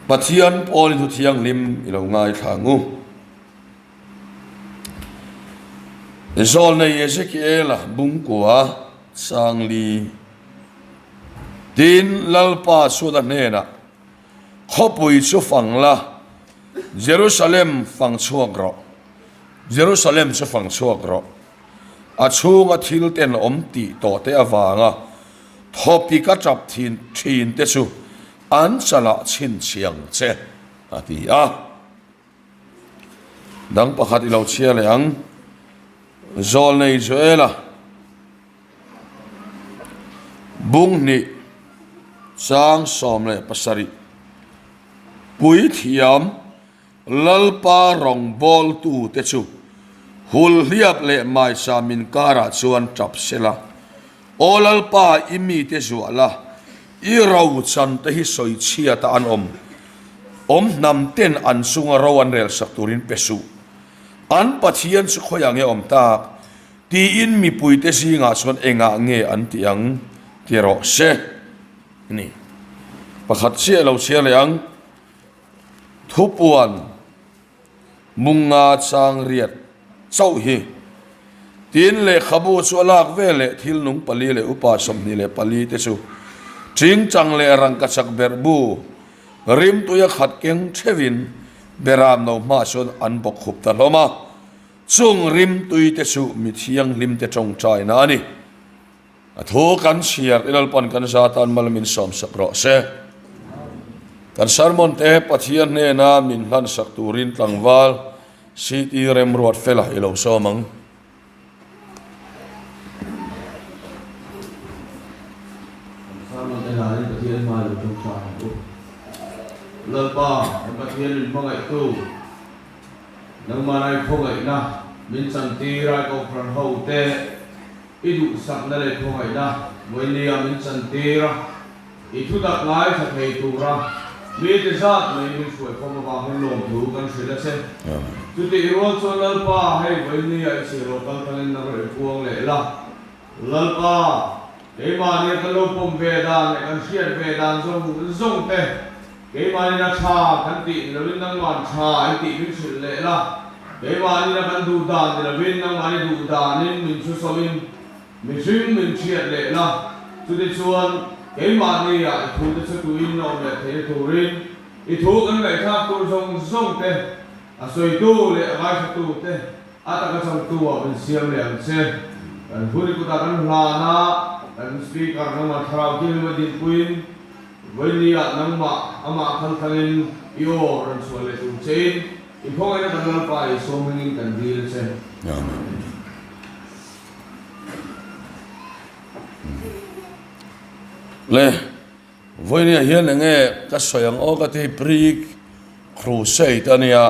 Pathian pawlin thu thianghlim i lo ngaithla ang u. Zawlnei Ezekiela bungkua Sangli. Tin, Lalpa chuan a hnenah, Khawpui chu fang la, Jerusalem fang chhuak rawh, Jerusalem chu fang chhuak rawh. A chhunga thil ten awm tih tawh te avanga thawpi ka tap thin thin te chu an chalah chhinchhiang che, a ti a. Dang pakhat i lo chhiar leh ang. Zawlnei Joela bung hnih chang 17 Puithiam Lalpa rawngbawltute chu hulhliap leh maicham inkarah chuan tap sela, Aw Lalpa, i mite zuah la, i ro chante hi sawichhiata an awm, awm hnam ten an chunga ro an relsak turin pe suh. An Pathian chu khawiah nge awm tak? Tiin mipuite zingah chuan engah nge an tih ang ti rawh se. Ni pakhat chiah lo chhiar leh ang. Thupuan munga chang riat chauh hi. Tin, lehkhabu chu a lak ve leh thil nung pali leh upa 24 te chu tingtang leh rangkachak berhbu rimtuia khat keng theuhin beram no hma chuan an bawk khup ta hlawm a. Chung rimtui te chu mi thianghlim te tawngtaina a ni. A thu kan chhiar i Lalpan kan za tan mal min sawmsak rawh se. Kan sermon te Pathian hnena min hlansak turin tlangval CT Remruat Fela i lo sawm ang. Kan sermon te hlanin Pathian hma i lo tawngtai ang u. Lalpa, kan Pathian min hmangaihtu, nangmah ai khawngaihna min chantir ai kohhran ho te, I duhsakna leh khawngaihna Vawinia min chantir a, i thutak ngaithla thei tura mite zat mai min hruaikhawm avangin lawmthu kan hrilh a che. Chutih rual chuan Lalpa, hei Vawinia i chhiarlo kal tangin nang rawn puang leh la. Lalpa, keimahnia kan lo pawm ve dan leh kan hriat ve dan zawng zawng te, Keimahnin a tha kan tih ni lovin nangman tha i tih min hrilh leh la, keimahnin a kan duh dan ni lovin nangmahni duh danin min chhusawmin mihring min hriat leh la, chutichuan keimahni ah i thute chu tuin a awm leh theihna turin i thu kan ngaihthlak tur zawng zawng te, a sawitu leh a ngaihthatu te a taka changtu ah min siam leh ang che. Kan hun i kutah kan hlan a, kan Speaker nangmah thlarau thianghlim a dinpuiin, Vawinia nangmah amah kal tlangin i aw rawn chhuah leh tur chein i khawngaihna kan Lalpa i sawm hmingin kan dil a che. Amen. Le, vawinia hian enge ka sawi ang aw ka ti pre crusade a nia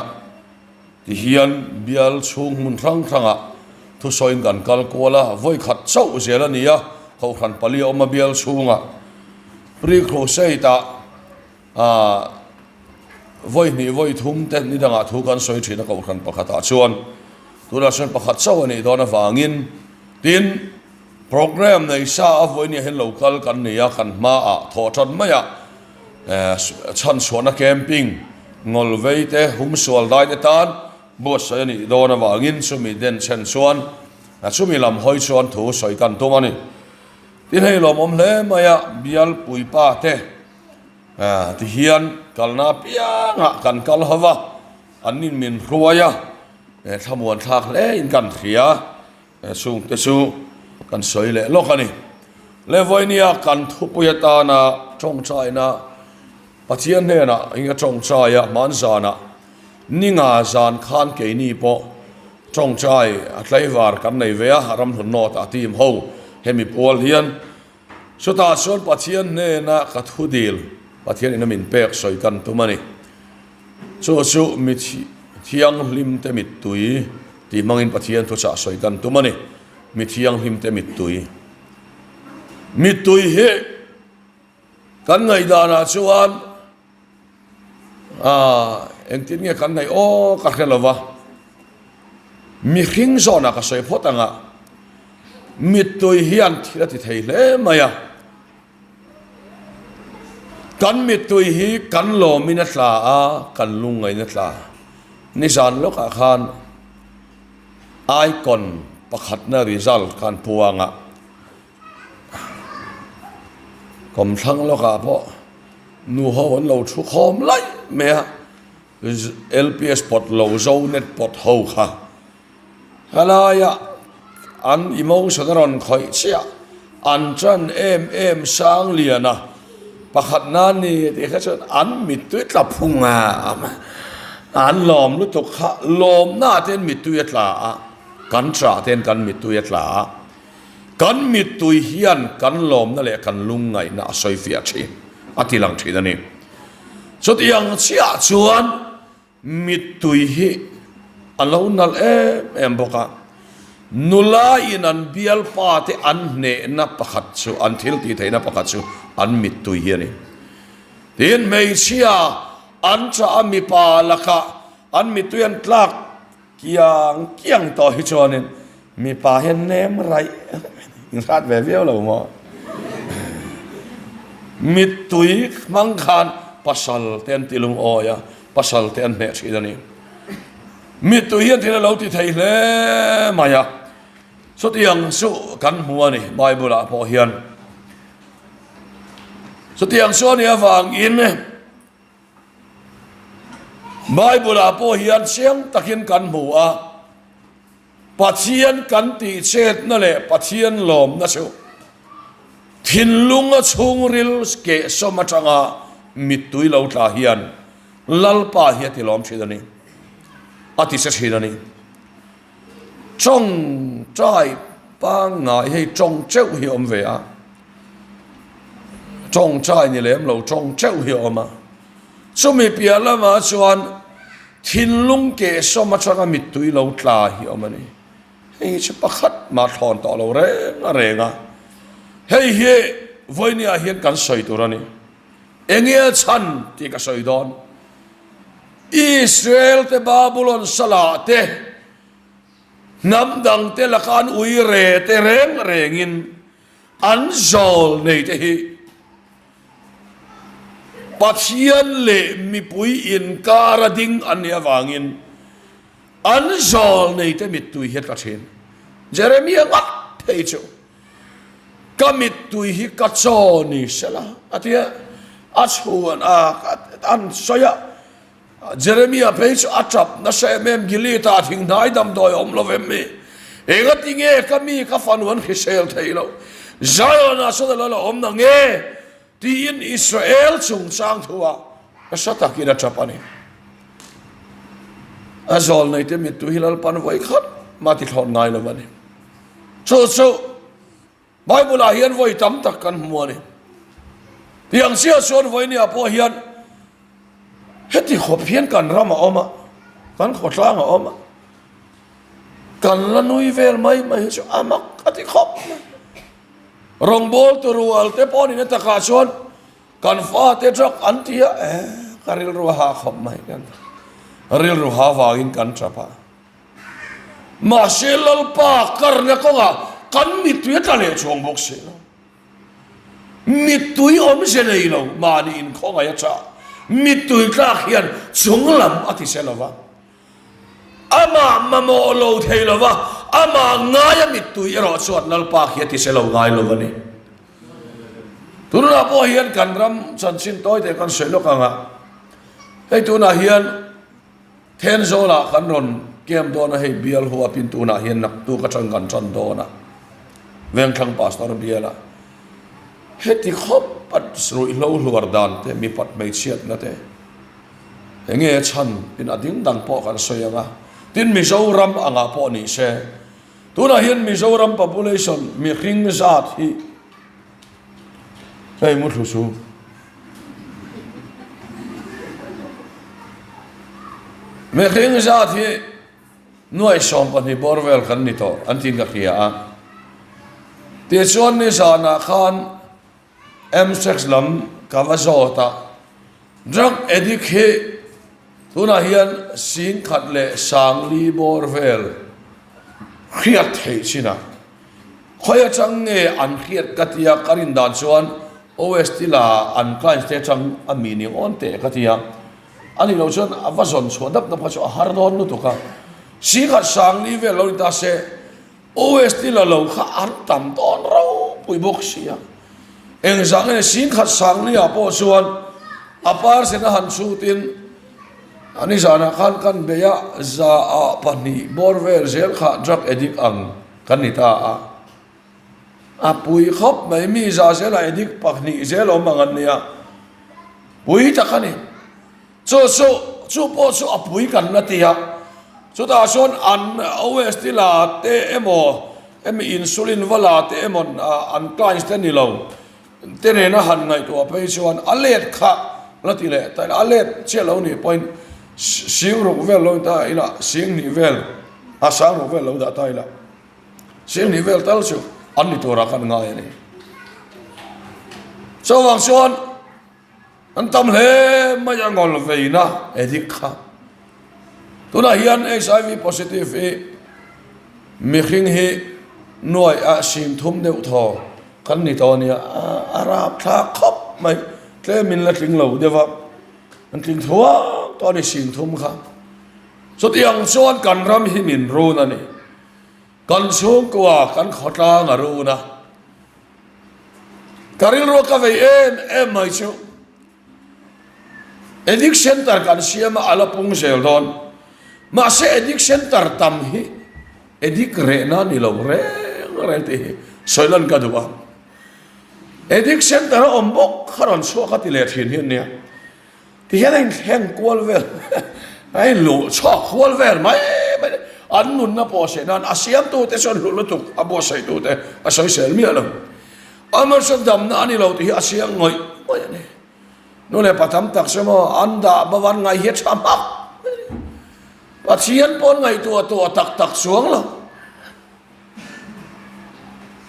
tihian bial chhung hmun hrang hrangah thusawiin kan kal kual a, vawi khat chauh zel a ni a, kohhran pali a awm a bial chhungah. Pre-Crusade ah vawi hnih vawi thum te ni dangah thu kan sawi thin a kohhran pakhatah chuan tunah chuan pakhat chauh a nih dawn avangin tin program nei sa a vawi nia hian lo kal kan nei a kan hmaah thawh tan maiah chhanchhuahna camping ngawlvei te humsual dai te tan buatsaih a nih dawn avangin chumi denchhen chuan chumi lam hawi chuan thu sawi kan tum a ni. Tin hei lawmawm hle mai a, bialpui pa te ti hian kalna apiangah kan kal ho va, an in min hruai a, thlamuan thlak hle in kan hria, chungte chu kan sawi leh lawk a ni. Le vawinia kan thupui atana tawngtaina Pathian hnenah eng a tawngtai a, hmanzanah ninga zan khan keini pawh tawngtai a tlaivar kan nei ve a, ramhlun nawt a team ho hemi pual hian chutah chuan Pathian hnena ka thu dil Pathian ina min pek sawi kan tum a ni. Chu chu mi thianghlim te mittui tih hmangin Pathian thuchah sawi kan tum a ni. Mi thianghlim te mittui. Mittui hi. Kan ngaihdanah chuan aah engtin nge kan ngaih aw ka hre lo va, mihring zawnah ka sawi phawt ang a, mittui hian thil a ti thei hle mai a. Kan mittui hi kan lawmin a tla a, kan lungngain a tla. Nizan lawkah khan Icon pakhatna result khan puang a, kawmthlang lawkah pawh nuho an lo thu khawm laih mai a, LPS pawt lo Zonet pawt ho kha. Helaia an emotion a rawn khawih chiah, an ṭan em em sang lian a, pakhat nan ni tih kha chuan an mittui tla phung a, an lawm lutuk kha lawmna ah te hian mittui a tla a, kan ṭah te hian kan mittui a tla a, kan mittui hian kan lawmna leh kan lungngaihna a sawi fiah ṭhin, a ti lang ṭhin a ni. Chutiang chiah chuan. Mittui hi a lo nalh em em bawk a, nula in an bialpa te an hnehna pakhat chu, an thil tih theihna pakhat chu an mittui hi a ni. Tin, hmeichhia an chah a mipa lakah an mittui an tlak kiang kiang tawh hi chuanin mipa hian nem raih in hrat ve viau lo maw? Mittui hmang khan pasal te an ti lungawi a, pasal te an hneh thin a ni. Mittui hian thil a lo ti thei hle mai a, chutiang chu kan hmu a ni Bible ah pawh hian. Chutiang chu a nih avangin Bible ah pawh hian chiang takin kan hmu a, Pathian kan tih chetna leh Pathian lawmna chu thinlunga chhungril kehsawm atanga mittui lo tla hian Lalpa hi a ti lawm thin a ni, a ti che thin a ni. Tawngtai pangngai hei tawng teuh hi a awm ve a, tawngtai ni lem lo tawng teuh hi a awm a, chumi piah lamah chuan thinlung kehsawm atanga mittui lo tla hi a awm a ni. Hei hi chu pakhat mah thlawn tawh lo reng a reng a, hei hi vawinia hian kan sawi tur a ni. Enge a chhan tih ka sawi dawn. Israel te Babulon salah te hnam dang te laka an ui re te reng rengin an zawl nei te hi Pathian leh mipui inkar a ding an nih avangin an zawl nei te mittui hi a tla thin. Jeremia ngat phei chu Ka mittui hi ka chaw ni sela a ti a, a chhuan a an sawi a, Jeremia phei chu a tap nasa em em, Gilead-ah thinghnai damdawi a awm lo vem mi? Engati nge ka mi ka fanu an hrisel theih loh? Zion-ah chuan a lo la awm na nge? Tiin Israel chungchang thuah nasa takin a tap a ni. A zawlneite mittui hi Lalpan vawi khat mah ti thlawt ngai lo a ni. Chu chu Bible-ah hian vawi tam tak kan hmu a ni. Tiang chiah chuan vawinia pawh hian heti khawp hian kan ram a awm a, kan khawtlang a awm a, kan la nui vel mai mai hi chu a mak a ti khawp mai. Rawngbawl tu rual te pawh nihna takah chuan kan fate drug an ti a, eh ka rilru a ha khawp mai kan rilru ha vangin kan tap a. Mahse Lalpa karna kawngah kan mittui a tla leh chuang bawk si lo. Mittui awmze nei lo mahni inkhawngaih a chah. Mittui tlak hian chunglam a ti se lo va. Amah mamawh lo thei lo va, amah ngaia mittui erawh chuan Lalpa khi a ti se lo ngai lo a ni. Tunah pawh hian kan ram chanchin tawi te kan sawi lawk ang a, hei tunah hian Thenzawlah kan rawn camp dawn a, hei bial huapin tunah hian naktuk atang kan tan dawn a, Vengthlang Pastor biala heti khawp a ruihhlo hluar dan te, mipat hmeichhiatna te, Enge a chhan tin a ding dang pawh kan sawi ang a, tin Mizoram angah pawh ni se, tunah hian Mizoram population mihring zat hi hei mu thlu chu mihring zat hi nuai 12 bawr vel kan ni tawh an tiin ka hria a, tichuan nizanah khan M-sex lam ka va zawt a, drug addict hi tunah hian 10,000 leh 40 bawr vel hriat theih chin a, khawi atang nge an hriat ka tia ka rin dan chuan. OST la an clients te atang a mi ning awn teh ka ti a, a nih loh chuan a va zawn chhuah dap dap kha chu a har dawn lutuk a, singkhat sangli vel lo ni ta se OST la lo kha an tam dawn ropui bawk si a, engzah nge singkhat sangli ah pawh chuan a parsen a han chhutin a nizanah khan kan bei a, za ah pahnih bawr vel zel kha drug addict ang kan ni ta a. A pui khawp mai, mi za zela edik pahnih zel awm ang an nia, pui tak a ni. Chu chu chu pawh chu a pui kan la ti a, chutah chuan an OST la te emaw emi insulin va la te emaw an clients te ni lo te nena han ngaihtuah phei chuan a let kha la ti leh ta ila, a let chiah lo nih pawhin sing ruk vel lo ni ta ila, sing hnih vel a sang ruk vel lo dah ta ila. Sengni vel tal chu an ni turah khan ngai a ni. Chuvang chuan an tam hle mai a ngawl veina edik kha. Tunah hian HIV positive hi mihring hi nuai a sim thum deuh thaw kan ni tawh a nia, a rap thlak khawp mai, tlem in la tling lo deuh a, an tling thuak tawh a ni sim thum kha. Chutiang chuan kan ram hi min run a ni. Kan chhungkua kan khawtlang a run a. Ka rilru ka vei em em mai chu Addict Center kan siam a, a la pung zel dawn. Mahse Addict Center tam hi addict rehna ni lo reng reng tih hi sawi lan ka duh a. Addict Center a awm bawk kha rawn chhuak a ti leh thin hi an nia. Ti hian a inthleng kual vel, a inluh chhuak kual vel mai mai a ni. An nunna pawh sawi nan a siamtute chuan hluh lutuk a buatsaitute a sawisel miah lo. Amaherawhchu damna a ni lo tih hi a chiang ngawih ngawih a ni. Nu leh pa tam tak chu maw an dah bo an ngaih hi a tha hmak mai a ni. Pathian pawn ngaihtuah tuah tak tak chuang lo.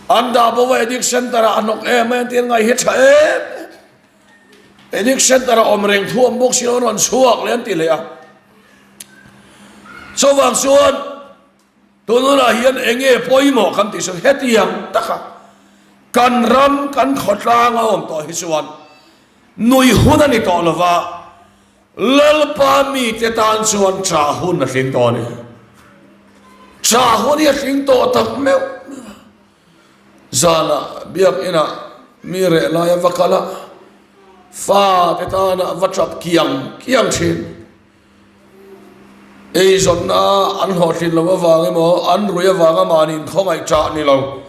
An dah bo a addict center ah a hnawk em mai an tih an ngaih hi a tha em em. Addict center a awm reng thu awm bawk si lo an rawn chhuak leh an ti leh a. Chuvang chuan tun hunah hian eng nge pawimawh kan tih chuan hetiang taka kan ram kan khawtlang a awm tawh hi chuan nui hun a ni tawh lo va, Lalpa mite tan chuan ṭah hun a tling tawh a ni. Ṭah hun hi a tling tawh tak meuh meuh a. Zanah biakinah mi reh lai a va kal a, fate tana va tap kiang kiang thin. Eizawnna an hlawhtlin loh avang emaw, an rui avanga mahni inkhawngaih ṭah ni lo,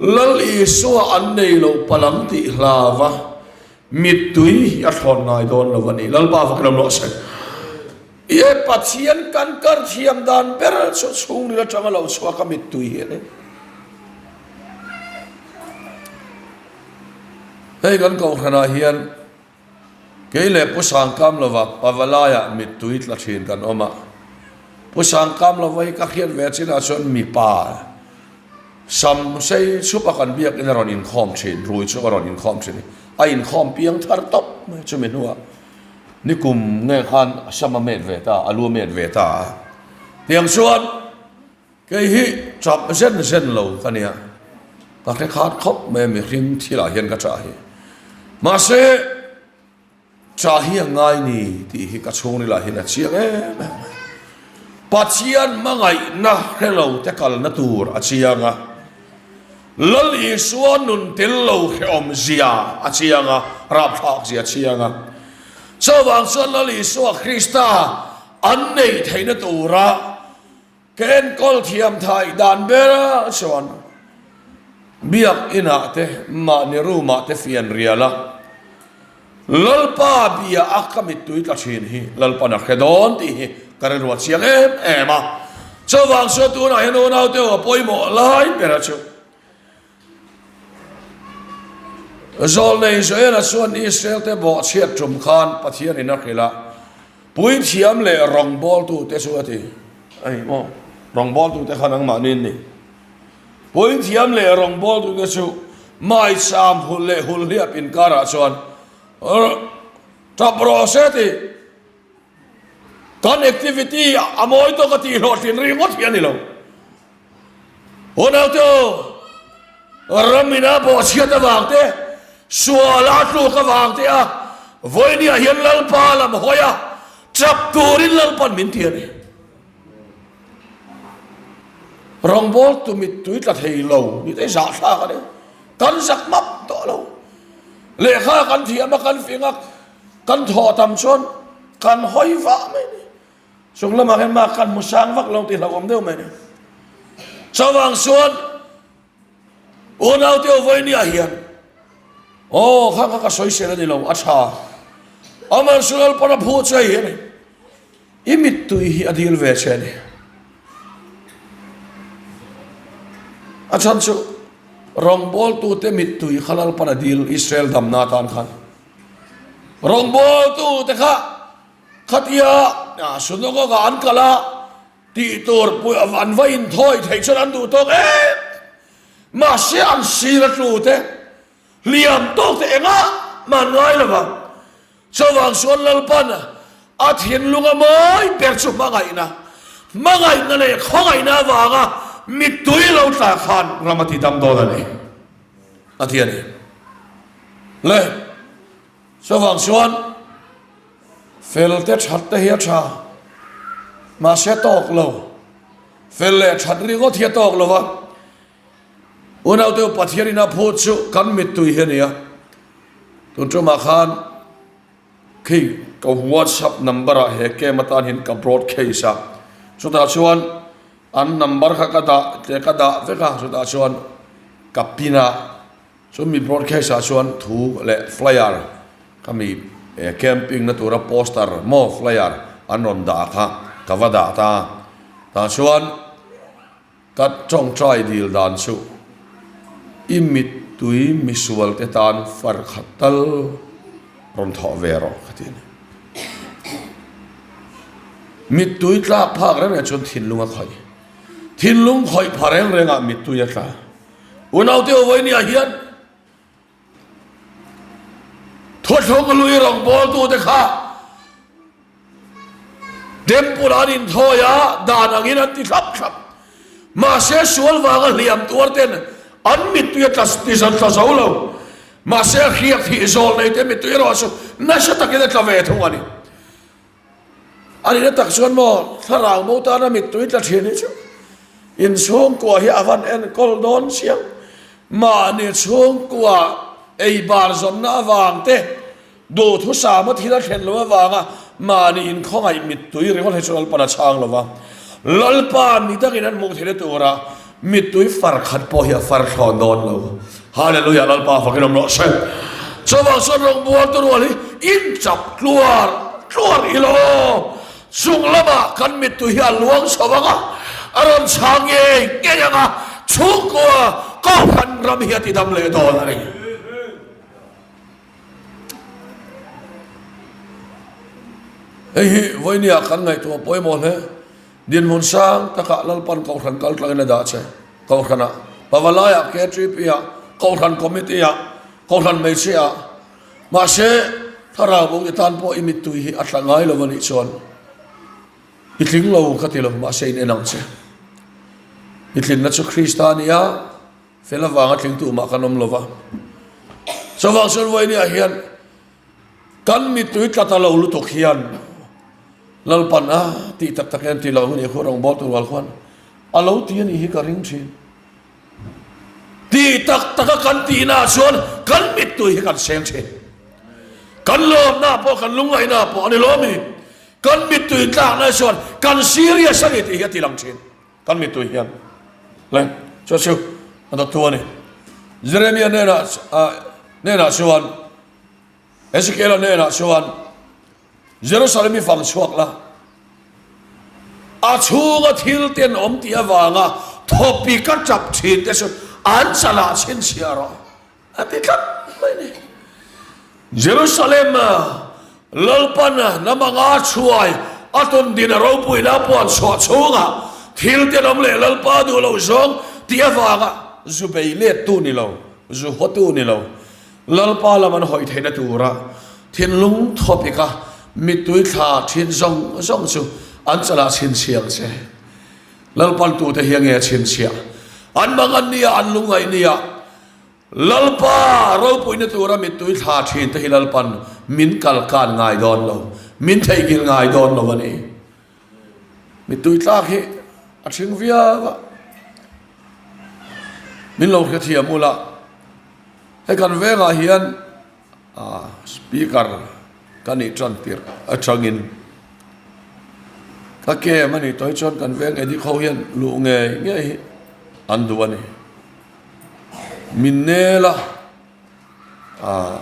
Lal Isua an nei lo palang tih hlava mittui hi a thlawn ngai dawn lo a ni. Lalpa fak lam rawh se. Ie Pathian kan kar thiam dan ber chu chhungril atanga lo chhuak a mittui hi a ni. Hei kan kohhranah hian kei leh Pu Sangkamlova Pavalaiah mittui tla thin kan awm a. Pu Sangkamlova hi ka hriat ve chinah chuan mipa sam sei chhupa kan biakin a rawn inkhawm thin, rui chu a rawn inkhawm thin. A inkhawm piang thar tawp mai chumi hnuah. Nikum nge khan a sam a met ve ta, a lu a met ve ta a. Tiang chuan kei hi chap zen zen lo ka nia, ka hre khat khawp mai a mihring thilah hian ka chah hi. Mahse chah hi a ngai ni tih hi ka chhungrilah hian a chiang em em mai. Pathian hmangaihna hre lo te kalna tur a chiang a. Lal Isua nun tel lo hrehawm zia a chiang a, rapthlak zia a chiang a. Chuvang chuan Lal Isua Krista an neih theihna tura ka enkawl thiam thaih dan ber chuan Biak inah te, mahni room ah te fian rial a, Lalpa bia a ka mittui tla thin hi Lalpan a hre dawn tih hi ka rilru a chiang em em a. Chuvang chuan tunah hian unaute a pawimawh lai ber a chu. Zawlnei Joela chuan Israel te bawhchhiat tum khan Pathianin a hrilh a, puithiam leh rawngbawltute chu a ti. A ni maw? Rawngbawltute kha nangmahni an ni. Puithiam leh rawngbawltute chu maicham hul leh hulhliap inkarah chuan tap rawh se tih kan activity a mawi tawk a tih hlawhtlin ringawt hi a ni lo. Unaute u, ram ina bawhchhiat avang te, Sual a tluk avang te a, vawinia hian Lalpa lam hawi a, chap turin Lalpan min ti a ni. Rawngbawltu mittui tla thei lo ni te zahthlak a ni. Kan zak map tawh lo. Lehkha kan thiam a, kan fing a, kan thawh tam chuan kan hawi vah mai a ni. Chung lamah hian mah kan hmu sang vak lo tih hlauhawm deuh mai a ni. Chuvang chuan Unaute aw vawinia hian aw kha kha ka sawisel a ni lo, a tha. Amah chu Lalpan a phu che hi a ni. I mittui hi a dil ve che a ni. A chhan chu rawngbawltute mittui kha Lalpan a dil Israel damna atan khan. Rawngbawltute kha khatia synagogue ah an kal a, Tih tur pui an va inthawi theih chuan an duh tawk em? Mahse an sir a tlu te, hliam tawk te engah mah an ngai lo vang. Chuvang chuan Lalpan a thinlung a mawi ber chu hmangaihna, hmangaihna leh khawngaihna avanga mittui lo tla khan ram a ti dam dawn a ni, a ti a ni. Le. Chuvang chuan fel te that te hi a tha, mahse tawk lo, fel leh that ringawt hi a tawk lo va, unaute Pathian in a phut chu kan mittui hi a ni a, tun tumah khan khi ka whatsapp number ah he camp atan hian ka broadcast a, chutah chuan an number kha ka dah ka dah vek a, chutah chuan ka pin a. Chu mi broadcast ah chuan thu leh flyer ka mi camping na tura poster maw flyer an rawn dah kha ka va dah ta. Tah chuan ka tawngtai dil dan chu i mittui misual te tan far khat tal rawn thawh ve rawh ka ti a ni. Mittui tlak phak reng reng chuan thinlung a khawih. Thinlung khawih pha reng reng ah mittui a tla. Unaute aw vawinia hian Thuthlung lui rawngbawltute kha Temple an inthawi a, dan angin an ti thlap thlap. Mahse sual vanga hliam tuar ten an mittui a tla ti zan tla zo lo. Mahse hriak thih zawl nei te mittui erawh chu nasa takin a tla ve thung a ni. A nihna tak chuan maw thlarau mo tana mittui tla thin hi chu inchhungkua hi a van enkawl dawn chiang. Mahni chhungkua ei bar zawnna avang te, duhthusama thil a thlen loh avanga mahni inkhawngaih mittui ringawt hi chu Lalpan a chhang lo va. Lalpa mi dangin an hmuh theihna tura Mittui far khat pawh hi a far thlawn dawn lo. Hallelujah Lalpa fakin awm rawh se. Chuvang chuan rawngbawltu rual hi in chap tluar tluar i lo. Chung lamah kan mittui hi a luang chho ang a, a rawn chhang ngei ngei ang a, chhungkua Kohhran ram hi a ti dam leh dawn a ni. Hei hi vawinia kan ngaihtuah pawimawh hle. Dinhmun sang takah Lalpan Kohhran kal tlangin a dah che. Kohhranah, Pavalaiah, KTP-ah, Kohhran Committee-ah, Kohhran Hmeichhiaah. Mahse, Thlarau bo i tan pawh i mittui hi a tla ngai lo a nih chuan i tling lo ka ti lo, mahse in en ang che. I tlinna chu Krista a ni a, fel avanga tlingtu mah kan awm lo va. Chuvang chuan vawinia hian Kan mittui tla ta lo lutuk hian Lalpan a tih tak tak hian ti lo hun i khu rawngbawltu rual khuan a lo ti a nih hi ka ring thin. Tih tak taka kan tihna ah chuan kan mittui hi kan seng thin. Kan lawmna pawh kan lungngaihna pawh a ni lo mi. Kan mittui tlakna chuan kan serious a ni tih hi a ti lang thin. Kan mittui hian le chu chu a dawttu a ni. Jeremia hnenah hnenah chuan Ezekiela hnenah chuan, Jerusalem i fang chhuak la, a chhunga thil ten awm tih avanga thawpi ka tap thin te chu an chalah chhinchhiah rawh, a ti tlat mai ni. Jerusalem Lalpan hnam anga chhuai a tawn din a ropuina puan chhuah chhunga thil ten awm leh Lalpa duh lo zawng tih avanga zu bei lettu ni lo, zu hawtu ni lo, Lalpa lam an hawi theihna tura thinlung thawpika mittui thla thin zawng zawng chu an chalah chhinchhiah ang che. Lalpan tute hi a nge a chhinchhiah? An mang an nia, an lungngaih nia. Lalpa ropuina tura mittui thla thin te hi Lalpan min kalkan ngai dawn lo, min theihnghilh ngai dawn lo a ni. Mittui tlak hi a thing viau a, min lo hrethiam ula, hei kan vengah hian Speaker ka nih tan tirh atangin ka kem a nih tawh hi chuan kan veng edik ho hian luh ngei ngei hi an duh a ni. Min nel a, ah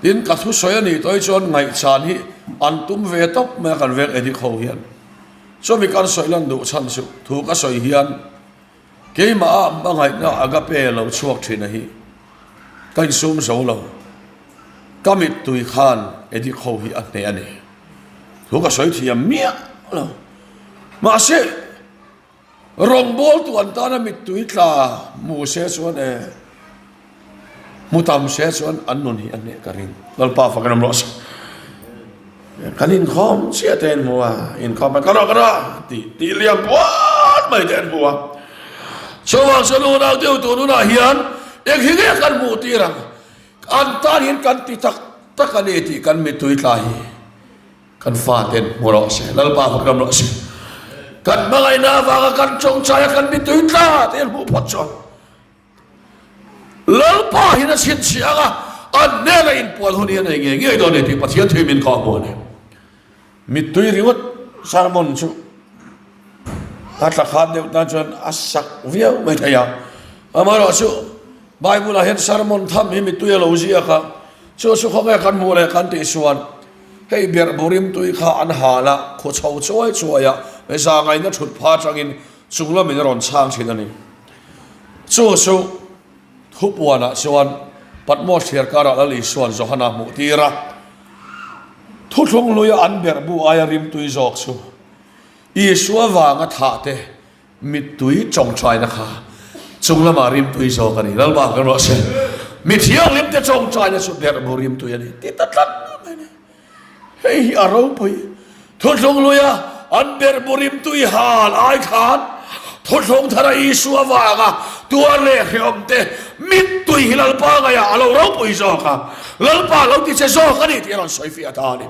tin ka thusawi a nih tawh hi chuan ngaihchan hi an tum ve tawp mai a kan veng edik ho hian. Chumi kan sawi lan duh chhan chu thu ka sawi hian Keimah ah hmangaihna agape lo chhuak thin a hi ka insum zo lo. Ka mittui khan Edik ho hi a hneh a ni. Thu ka sawi thiam miah lo. Mahse, rawngbawltu an tana mittui tla hmu se chuan e, Hmu tam se chuan an nun hi a hneh ka ring. Lalpa fak in awm rawh se. Kan inkhawm chiah te an hmu a, inkhawm a ka rawh ka rawh tih tih liam puat mai te an hmu a. Chuvang chuan unau deuh tun hunah hian eng hi nge kan hmuh tir ang? An tan hian kan ti tak tak a ni tih kan mittui tla hi kan faten hmu rawh se. Lalpa fak in awm rawh se. Kan hmangaihna avanga kan tawngtai a kan mittui tla te an hmuh phawt chuan Lalpa hian a chhinchhiah ang a, an hnena inpuan hun hi a nei ngei ngei dawn a ni tih Pathian thu hi min kawh hmu a ni. Mittui ringawt sermon chu a tla khan deuh tan chuan a sak viau mai thei a. Amaherawh chu Bible ah hian sermon tham hi mittui a lo ziak a, chu chu khawnge kan hmuh leh kan tih chuan hei berhbu rimtui kha an hal a, khaw chho chuai chuai a, zangaina thut pha atangin chung lamin a rawn chhang thin a ni. Chu chu thupuanah chuan Patmos thliar karah Lal Isua'n Johana hmuh tir a, thuthlung hluia an berhbu aia rimtui zawk chu Isua vanga thah te mittui tawngtaina kha chung lamah rimtui zawk a ni. Lalpa kan ruah se, mi thianghlimte tawngtaina chu berhbu rimtui a ni ti ta tlat mai a ni. Hei hi a ropui. Thuthlung luia an berhbu rimtui hal ai khan thuthlung thara Isua vanga tuar leh hrehawm te mittui hi Lalpa ngaiah a lo ropui zawk a, Lalpa lo ti che zawk a ni tih a rawn sawi fiah ta a ni.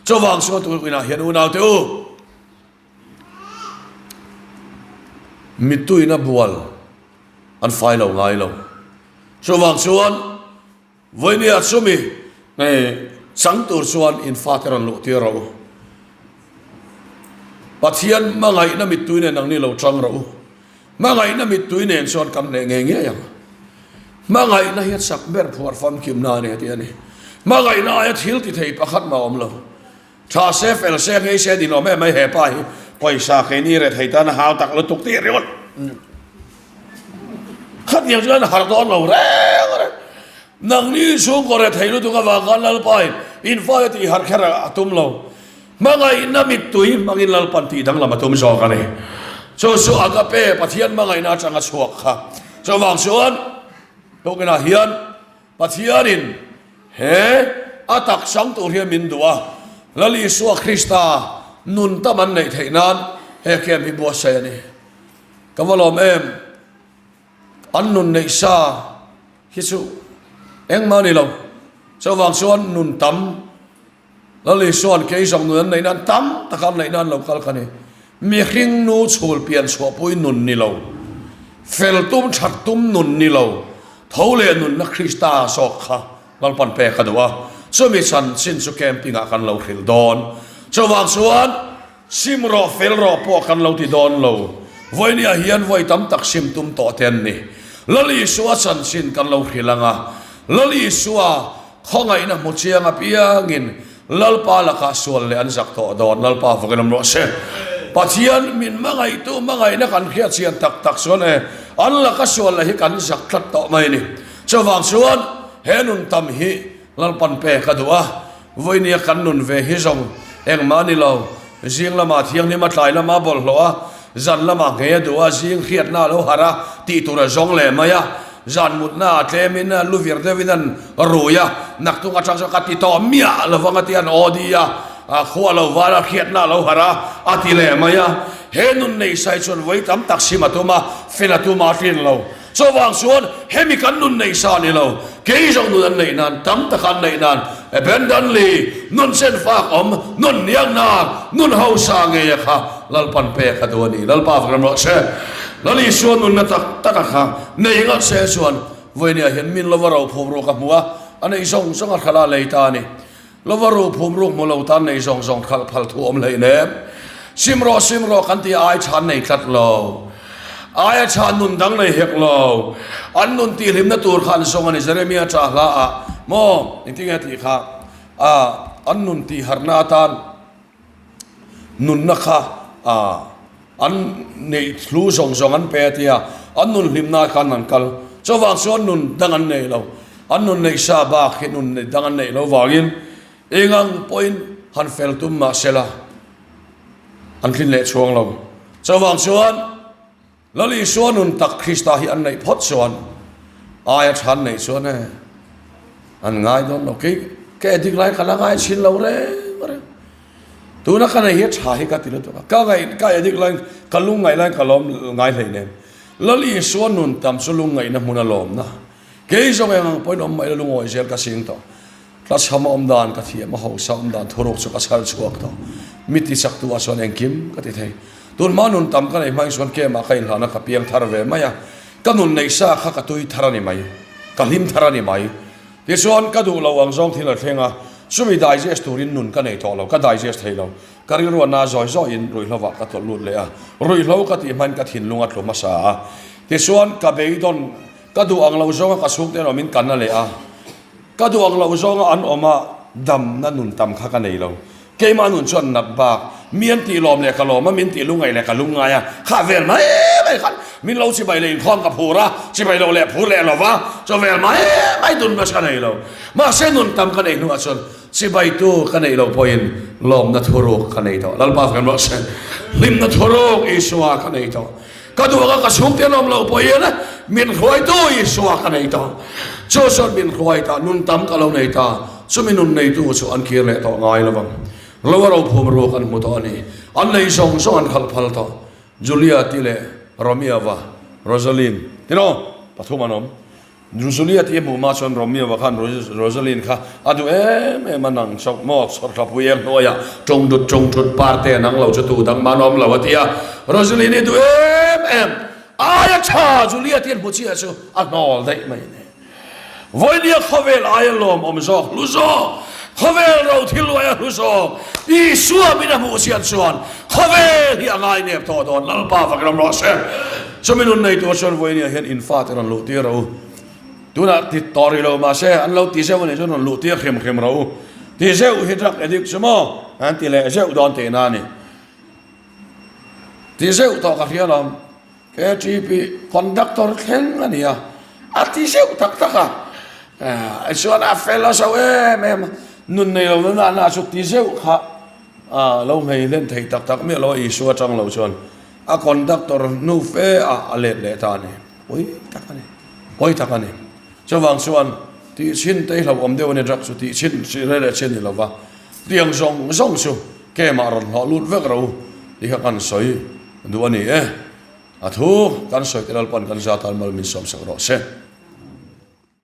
Chuvang chuan tukinah hian unaute u, mittuina bual an fai lo ngai lo. Chuvang chuan. Vawinia chumi chang tur chuan in fate rawn luh tir rawh u. Pathian hmangaihna mittui nen nangni lo chang rawh u. Hmangaihna mittui nen chuan kan hneh ngei ngei ang. Hmangaihna hi a chak ber phuar famkimna a ni a ti a ni. Hmangaihna aia thil ti thei pakhat mah a awm lo. Tha se fel se ngei se din awm em mai he pa hi pawisa keini rethei tan a hau tak lutuk tih ringawt. Khatiang chuan har dawn lo reng reng. Nangni chhungkaw rethei lutuk avang khan Lalpain in fate tih har kher a tum lo. Hmangaihna mittui hmangin Lalpan tih danglam a tum zawk a ni. Chu chu agape Pathian hmangaihna atanga chhuak kha. Chuvang chuan tukinah hian Pathianin he a tak chang tur hian min duh a, Lal Isua Krista nun tam an neih theih nan he camp hi buatsaih a ni. Ka va lawm em? An nun neih sa hi chu engmah a ni lo. Chuvang chuan nun tam Lal Isua'n kei zawng nun an neih nan tam taka an neih nan lo kal ka ni. Mihring nu chhul pian chhuahpui nun ni lo, fel tum that tum nun ni lo, tho leh nunna Krista zawk kha Lalpan pek a duh a, chumi chanchin chu camping ah kan lo hrilh dawn. Chuvang chuan sim rawh fel rawh pawh kan lo ti dawn lo. Vawinia hian vawi tam tak sim tum tawh te an ni. Lal Isua chanchin kan lo hrilh ang a, Lal Isua Khawngaihna hmu chiang apiangin Lalpa lakah sual leh an zak tawh dawn. Lalpa vakin awm rawh se. Pathian min hmangaihtu hmangaihna kan hriat chian tak tak chuan e, an laka sual leh hi kan zak tlat tawh mai a ni. Chuvang chuan he nun tam hi Lalpan pek a duh a, vawinia kan nun ve hi zawng engmah a ni lo. Zing lamah thianghlim a tlai lama bawlhhlawh a, zan lamah nghei a duh a, zing hriatna a lo harh a, tih tur a zawng leh mai a, zan mutna a tlemin lu vir deuhin an rui a, naktuk atang chuan ka ti tawh miah lo vang a ti an aw di a, khua lo var a, hriatna a lo harh a, a ti leh mai a. He nun nei sai chuan vawi tam tak sim a tum a, fel a tum a, a tlin lo. Chuvang chuan hemi kan nun neih sa ni lo, kei zawng nun an neih nan, tam taka an neih nan, abundantly, nun chen fak awm, nun niang nan, nun hausa ngei a kha Lalpan pek a duh a ni. Lalpa fak ram rawh se. Lal Isua nunna tak tak a kha nei ngat se chuan vawinia hian min lova ro phum ruk a hmu a, a neih zawng zawng a thlalak lei ta a ni. Lova ru phum ruk hmu lo tan nei zawng zawng khalh phal thu awm hlei nem. Sim rawh sim rawh kan tih ai chhan nei tlat lo. Aia chhan nun dang nei hek lo. An nun tihhlimna tur kha an zawng a ni Jeremia ṭah hla ah maw engtinge a tih kha a an nun tihharna atan Nunna kha an neih hlu zawng zawng an pe a tia, an nun hlimna khan an kal. Chuvang chuan nun dang an nei lo. An nun neih sa bak hi nun dang an neih lo vangin eng ang pawhin han fel tum mah sela an tlin leh chhuang lo. Chuvang chuan. Lal Isua nun tak Krista hi an neih phawt chuan aia tha an neih chuan e an ngai dawn lo. Kei ka edik lai ka la ngai chhin lo reng reng. Tuna ka nei hi tha hi ka ti lutuk a. Ka ngaih ka edik lai ka lungngaih lai ka lawm ngai hlei nen. Lal Isua nun tam chu lungngaihna hmun a lawmna. Kei zawng eng ang pawhin awm mai la lungawi zel ka sing tawh. Tlachham a awm dan ka thiam a, hausa awm dan thuruk chu ka chhal chhuak tawh. Mi ti chak tu ah chuan engkim ka ti thei. Tun hma nun tam ka neih hmain chuan kemah ka inhlahna ka piang thar ve mai a, ka nun neih sa kha ka tui thar a ni mai, ka hlim thar a ni mai. Tichuan ka duh lo ang zawng thil a thleng a, chumi digest turin nun ka nei tawh lo, ka digest thei lo. Ka rilru a na zawi zawiin ruihhlovah ka tawlh lut leh a, ruihhlo ka tih hmain ka thinlung a tlu hmasa a. Tichuan ka beidawn, ka duh ang lo zawnga ka chhungte an awmin ka na leh a. Ka duh ang loh zawnga an awm a, damna nun tam kha ka nei lo. Keimah nun chuan nat bak, mi an tih lawm leh ka lawm a, min tih lungngaih leh ka lungngai a, kha vel mai mai khan min lo chibai leh inkhawm ka phur a, chibai loh leh phur leh lo va, chaw vel mai mai dun hmasa ka nei lo. Mahse nun tam ka neih hnuah chuan chibaitu ka neih loh pawhin lawmna thuruk ka nei tawh. Lalpa kan rawh se, hlimna thuruk Isua ka nei tawh. Ka duh anga ka chhungte an awm loh pawhin min hruaitu Isua ka nei ta. Chu chuan min hruai ta, nun tam ka lo nei ta. Chumi nun neitu chu an kir leh tawh ngai lo vang. Lo a rophum ruak an hmu tawh a ni. An nei zawng zawng an khalh phal tawh. Julia ti leh Romeo-va, Rosaline, tiraw? Pathum an awm. Julia tih hmuh hma chuan Romeo-a khan Rosaline kha a duh em em a, nang chauh maw chhawrthlapui em hnuaiah tawng dut tawng thut parte nang lo chu tu dang man awm lo a ti a, Rosaline i duh em em aia tha Julia tih hmu chiah chu a hnawl daih mai a ni. Vawinia khawvel aia lawmawm zawk hlu zawk, khawvel ro thil luaia hlu zawk Isua min a hmuh chian chuan khawvel hi a ngainep tawh dawn Lalpa fak ram rawh se. Chumi nun nei tur chuan vawinia hian in fate rawn luh tir rawh u. Tunah ti tawh rih lo mahse an lo ti zeuh a nih chuan rawn luh tir hrim hrim rawh u. Ti zeuh hi drug addict chu maw an ti leh zeuh dawn tihna a ni. Ti zeuh tawh ka hria lawm. KTP conductor thleng a ni a, a ti zeuh tak tak a. Chuan a fel a zo em em a, nun nei lo na na chu ti zeuh kha lo nghei hlen thei tak tak miah lo a Isua atang lo chuan. A conductor hnu fe ah a let leh ta a ni. Pawi tak a ni. Pawi tak a ni. Chuvang chuan tih chhin te hi hlauhawm deuh a ni drug chu tih chhin reh leh chhin ni lova tiang zawng zawng chu kemah rawn hlawh lut vek ro tih kha kan sawi duh a ni e. A thu kan sawi te Lalpan kan zat a mal min sawmsak rawh se.